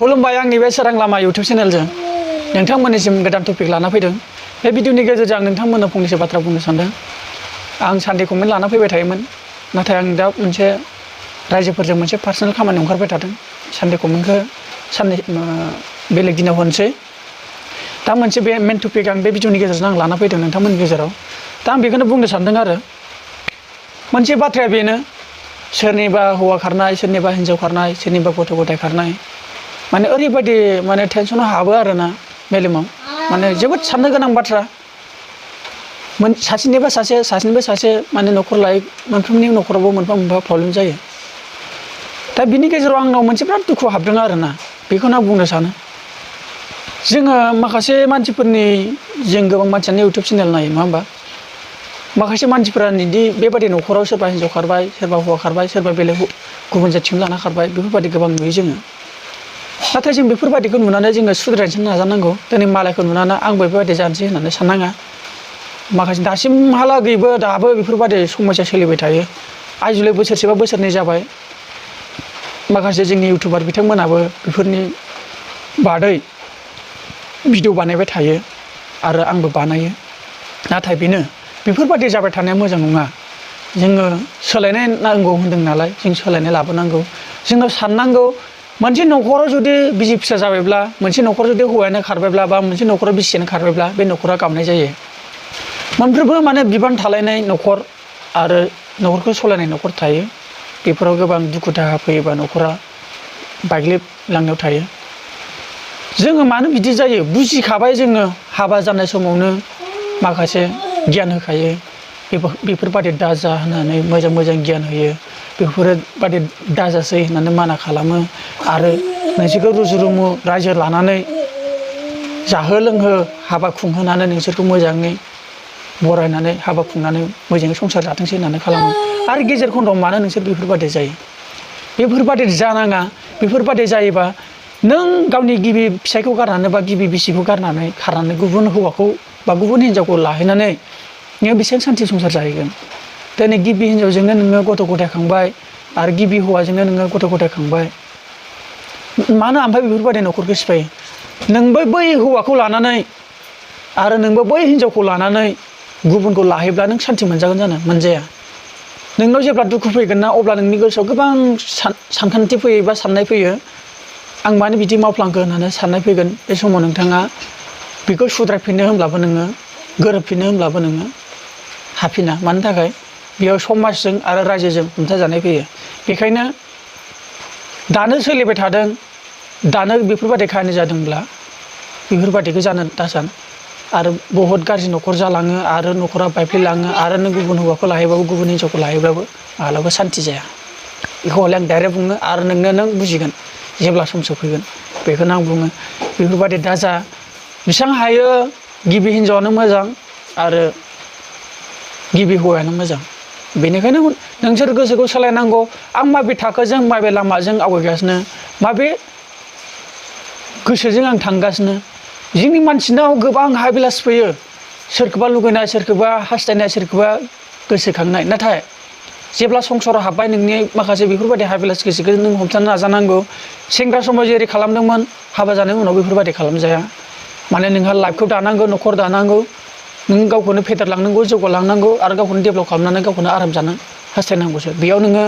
खुलुमबाय आंनि बे सोरां लामा YouTube चेनेलजों नोंथांमोननिसिम गोदान टपिक लाना फैदों। बे भिडिअनि गेजेरजों आं नोंथांमोननो फंनैसो बाथ्रा बुंनो सानदों। आं सानडे कमेन्ट लाना फैबाय थायोमोन, नाथाय आं दा मोनसे रायजोफोरजों मोनसे पार्सनेल खामानि ओंखारबाय थादों। सानडे कमेन्टखौ साननै बेलेग दिनाव होनोसै। दा मोनसे बे मेन टपिक आं बे भिडिअनि गेजेरजों आं लाना फैदों नोंथांमोननि गेजेराव। दा आं बेखौनो बुंनो सानदों आरो मोनसे बाथ्राया बेनो, सोरनिबा हौवा खारनाय, सोरनिबा हिन्जाव खारनाय, सोरनिबा गथ' गथाय खारनाय, माने ओरैबायदि माने टेनसनाव हाबो आरोना मेलेमाव, माने जोबोद साननो गोनां बाथ्रा। सासेनिबा सासे माने न'खर लायै मोनफ्रोमनि न'खरावबो मोनफा मोनफा प्रब्लेम जायो। दा बिनि गेजेराव आंनाव मोनसे बिराद दुखु हाबदों आरोना, बेखौनो आं बुंनो सानो। जोङो माखासे मानसिफोरनि जों गोबां मानसियानो इउटुब चेनेल नायो, नङा होमबा? माखासे मानसिफोरा निदि बेबादि न'खराव सोरबा हिन्जाव खारबाय, सोरबा हौवा खारबाय, सोरबा बेलेग गुबुन जाथिजों लाना खारबाय, बेफोरबायदि गोबां नुयो जोङो। नाथाय जों बेफोरबायदिखौ नुनानै जोङो सुद्रायनो नाजानांगौ। दिनै मालायखौ नुनानै आंबो बेबायदि जानोसै होननानै साननाङा। माखासे दासिमहालागैबो दाबो बेफोरबायदि समस्या सोलिबाय थायो। आइजोलै बोसोरसेबा बोसोरनै जाबाय। माखासे जोंनि इउटुबार बिथांमोनाबो बेफोरनि बादै भिडिअ बानायबाय थायो आरो आंबो बानायो। नाथाय बेनो बेफोरबायदि जाबाय थानाया मोजां नङा। जोङो सोलायनाय नांगौ होनदों नालाय, जों सोलायनाय लाबोनांगौ। जोङो साननांगौ, मोनसे न'खराव जुदि बिसि फिसा जाबायब्ला, मोनसे न'खराव जुदि हौवायानो खारबायब्ला, बा मोनसे न'खराव बिसियानो खारबायब्ला, बे न'खरा गाबनाय जायो। मोनफ्रोमबो माने बिबान थालायनाय न'खर आरो न'खरखौ सालायनाय न'खर थायो। बेफोराव गोबां दुखु दाहा फैयोबा न'खरा बायग्लिलांनायाव थायो। जोङो मानो बिदि जायो बुजिखाबाय। जोङो हाबा जानाय समावनो माखासे गियान होखायो। बेफोरबादि दाजा होननानै मोजां मोजां गियान होयो। बेफोरबादि दाजासै होननानै माना खालामो आरो नोंसोरखौ रुजु रुमु रायजो लानानै जाहो लोंहो हाबा खुंहोनानै नोंसोरखौ मोजाङै बरायनानै हाबा खुंनानै मोजाङै संसार जाथोंसै होननानै खालामो। आरो गेजेर खन्दआव मानो नोंसोर बेफोरबादि जायो? बेफोरबादि जानाङा। बेफोरबादि जायोबा नों गावनि गिबि फिसायखौ गारनानै बा गिबि बिसिखौ गारनानै खारनानै गुबुन हौवाखौ बा गुबुन हिन्जावखौ लाहैनानै नोङो बेसेबां सान्थि संसार जाहैगोन? दिनै गिबि हिन्जावजोंनो नोङो गथ' गथाय खांबाय आरो गिबि हौवाजोंनो नोङो गथ' गथाय खांबाय। मानो ओमफ्राय बेफोरबायदि न'खरखौ सिफायो? नोंबो बै हौवाखौ लानानै आरो नोंबो बै हिन्जावखौ लानानै गुबुनखौ लाहैब्ला नों सान्थि मोनजागोन जानो? मोनजाया। नोंनाव जेब्ला दुखु फैगोन ना, अब्ला नोंनि गोसोआव गोबां सानखान्थि फैयो बा साननाय फैयो। आं मानो बिदि मावफ्लांखो होननानै साननाय फैगोन। बे समाव नोंथाङा बेखौ सुद्रायफिननो होनब्लाबो नोङो, गोरोबफिननो होनब्लाबो नोङो हाफिना। मानि थाखाय? बेयाव समाजजों आरो रायजोजों हमथाजानाय फैयो। बेखायनो दानो सोलिबाय थादों, दानो बेफोरबायदि खाहानि जादोंब्ला बेफोरबायदिखौ जानो दासान। आरो बहुद गाज्रि न'खर जालाङो आरो न'खरा बायफ्लेलाङो आरो नों गुबुन हौवाखौ लाहैबाबो गुबुन हिन्जावखौ लाहैब्लाबो माब्लाबा सान्थि जाया। बेखौ हले आं डाइरेक्ट बुङो आरो नों बुजिगोन जेब्ला सम सफैगोन। बेखौनो आं बुङो, बेफोरबायदि दाजा। बेसेबां हायो गिबि हिन्जावानो मोजां आरो गिबि हौवायानो मोजां। बेनिखायनो नोंसोर गोसोखौ सोलायनांगौ। आं माबे थाखोजों माबे लामाजों आवगायगासिनो, माबे गोसोजों आं थांगासिनो। जोंनि मानसिनाव गोबां हाबिलास फैयो। सोरखौबा लुगैनाय, सोरखौबा हास्थायनाय, सोरखौबा गोसोखांनाय। नाथाय जेब्ला संसाराव हाबबाय, नोंनि माखासे बेफोरबायदि हाबिलास गोसोखौ नों हमथानो नाजानांगौ। सेंग्रा समाव जेरै खालामदोंमोन, हाबा जानायनि उनाव बेफोरबायदि खालामजाया। माने नोंहा लाइफखौ दानांगौ, न'खर दानांगौ, नों गावखौनो फेदेरलांनांगौ, जौगालांनांगौ आरो गावखौनो डेभेलप खालामनानै गावखौनो आराम जानो हास्थायनांगौसो। बेयाव नोङो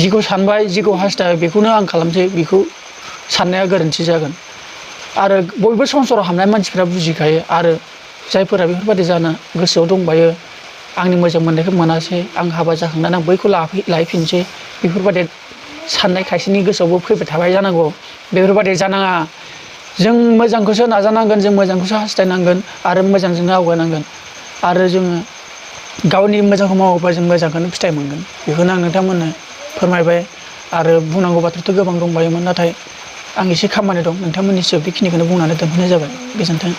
जिखौ सानबाय, जिखौ हास्थायबाय, बेखौनो आं खालामसै, बेखौ साननाया गोरोन्थि जागोन। आरो बयबो संसाराव हाबनाय मानसिफ्रा बुजिखायो। आरो जायफोरा बेफोरबायदि जानो गोसोआव दंबायो, आंनि मोजां मोननायखौ मोनासै, आं हाबा जाखांनानै आं बैखौ लायफिनसै, बेफोरबायदि साननाय खायसेनि गोसोआवबो फैबाय थाबाय जानांगौ। बेफोरबायदि जानाङा। जों मोजांखौसो नाजानांगोन, जों मोजांखौसो हास्थायनांगोन आरो मोजांजोंनो आवगायनांगोन। आरो जोङो गावनि मोजांखौ मावोबा जों मोजांखौनो फिथाइ मोनगोन। बेखौनो आं नोंथांमोननो फोरमायबाय। आरो बुंनांगौ बाथ्राथ' गोबां दंबायोमोन, नाथाय आं एसे खामानि दं। नोंथांमोननिसिम बेखिनिखौनो बुंनानै दोनथ'नाय जाबाय। गोजोन्थों।